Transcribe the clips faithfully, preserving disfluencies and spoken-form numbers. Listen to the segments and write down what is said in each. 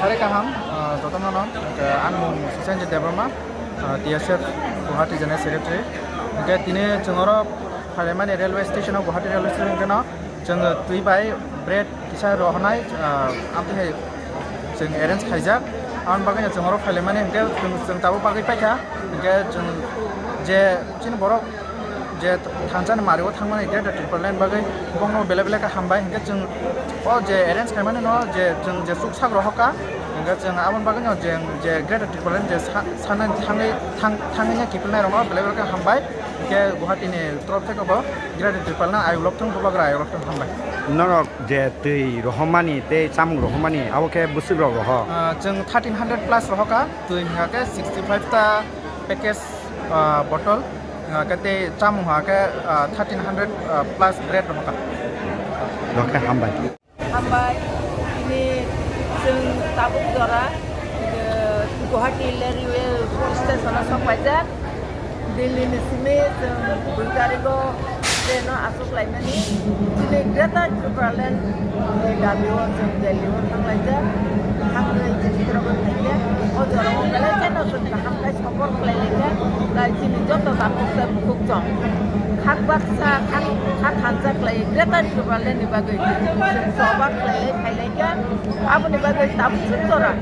Sari kaham, ah, jotono no, ah, ang mung Susenjit Debbarma, ah, T S F Guwahati General Secretary. Hingke tini chwng oro phaimani railway station o, Guwahati railway station hingke no chwng twi bai bread kisa rohornai, ah, amtwi hai chwng arrange khaijak. Aboni bagwi no chwng oro phaimani hingke chwng, chwng tabuk bagwi paikha, hingke chwng je chini borok je thansa ni mari o thangmani Greater Tipraland bagwi bongno belai belai khe hambai, hingke chwng o je arrange khaimani no je chwng je chuksak rohor kha, hingke chwng aboni bagwi no je, je Greater Tipraland je sa-, sanani thangwi, thang-, thangwi ya kiphilnai rokno belai belai khe hambai, hingke Guwahati ni torof theke bo Greater Tipraland ayuk lok thung, bubagra ayuk lok thung, hambai. Norok je twi rohormani tei chamung rohormani abo khe bwswk rok roho? Ah, chwng thirteen hundred plus rohor kha, twi hingka khe sixty five ta package, ah, bottle, ah, khe tei chamung ha khe, ah, thirteen hundred, ah, plus bread rohor kha. Rok khe hambai. Hambai, tini chwng tabuk jora, eh, Guwahati Railway Police Station o sok paijak. Delhi ni simi chwng dui tarikh o train o achuk laimani. Chini Greater Tipraland ni dabi o chwng Delhi o thang laijak. Thangwi chini borok o phaikhe o jora o belai kheno chwng kaham khe support khlai laikha. Tai chini joto takhuk tei bukhuk chwng khak baksa, khak, khak thansa khlai Greater Tipraland ni bagwi chwng choba khlai lai phai laikha. Aboni bagwi tabuk chwng jora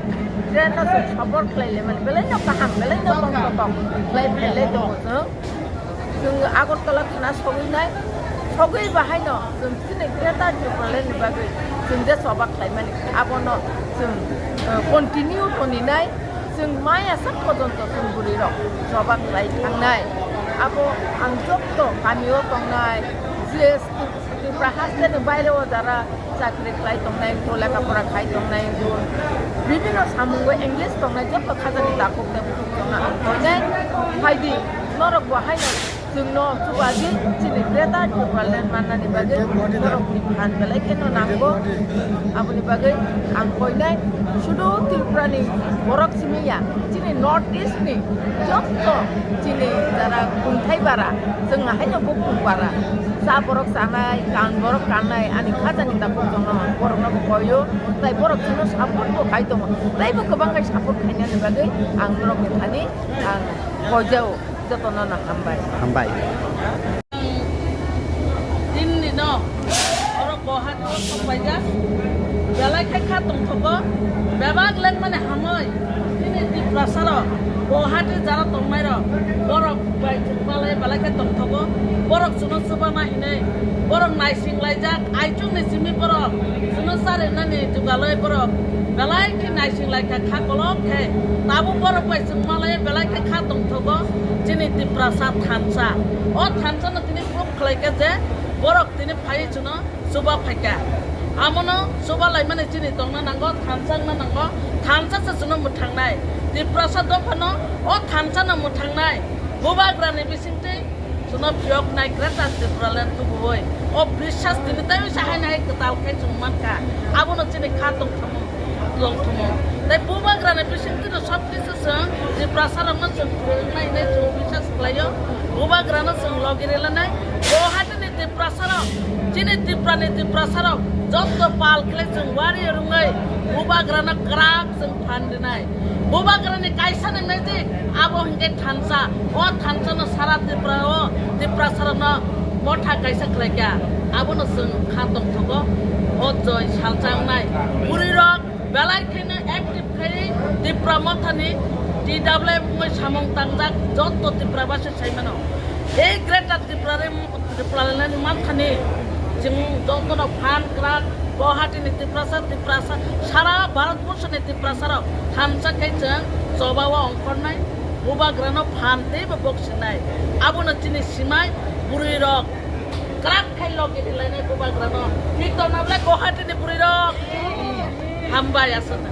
train no chwng support khlai laimani belai no kaham, belai no tongthokma khlai phai lai tongo chwng. Chwng Agartala thana sogwi nai, sogwi bahaino chwng chini Greater Tipraland ni bagwi chwng je choba khlaimani, abono chwng, eh, continue toninai, chwng maya sak pojonto chwng bwrwi rok choba khlai thangnai. Abo ang jotto kami o tongnai, G S T Tripura haste ni baire o jara chakri khlai tongnai wngkho, lekha pora khai tongnai wngkho, bibhinno samungo engage tongnai joto khajani takhuk tei bukhuk chwngno ang koinai. Phaidi, norok bo haino chwngno chubaji chini Greater Tipraland mannani bagwi norokni phan belai kheno nango. Aboni bagwi ang koinai sudu Tripurani borok simi ya, chini North East ni jotto chini jara kungthai bara, chwng haino bukung bara, cha borok chanai, kan borok kannai, ani khajani takhuk chwngno ang borokno bo koio, tai borok chwngno support bo khai tongo, taibo kwbang khai support khainani bagwi ang norokni thani ang koijao, jotono no hambai. Hambai. Tinni no oro Guwahati o sokpaijak, belai khe kha tongthogo, bebak lengmani hamoi, chini Tiprasa rok, Guwahati jara tongnai rok, borok bai chwngmalai belai khe tongthogo, borok chwngno chubana hinwi, borok naising laijak, aichukni simi borok chwngno charinani jugalwi borok belai khe naising laikha, kha kolok khe, tabuk borok bai chwngmalai belai khe kha tongthogo, chini Tiprasa thansa, o thansa no tini proof khlaikha je borok tini phaiwi chwngno chuba phaikha. Amono chuba laimani chini tongna nango, thansa wngna nango, thansa se chwngno mwthangnai. Tiprasa dophano o thansa no mwthangnai. Bubagrani bisingtwi chwngno phiyoknai Greater Tipraland tubuwi. O biswas tini taiwi se haino hai kwtal khe chwng mankha. Abono chini kha tongthokma, tongthokma. Tei Bubagrani bisingtwi no sob kisu chwng Tiprasa rokno chwng phwrwngnai hinwi chwng biswas khlaio. Bubagrano chwng logi rwlanai. Guwahati ni Tiprasa rok, chini Tripura ni Tiprasa rok, jotto pal khlai chwng wari rwngwi Bubagrano kwrak chwng phan rwnai. Bubagrani kaisa ni magic, abo hinkhe thansa. O thansa no sara Tripura o, Tiprasa rokno Motha kaisa khlaikha, abono chwng kha tongthogo. O joi salsa wngnai bwrwirok belai kheno active khai Tipra Mothani T W F wngwi samung tangjak jotto Tiprabasi sai mano. Ei Greater Tripura Tipraland manthani chwng jotono phan kwrak Guwahati ni Tiprasa, Tiprasa, sara Bharat Borsho ni Tiprasa rok thansa khe chwng choba o ongkhornai, bubagrano phan teibo boksinai. Abono chini simai bwrwirok kwrak khai logi rilainai bubagrano. Thik tongna bwle Guwahati ni bwrwirok? Hambai aswkno.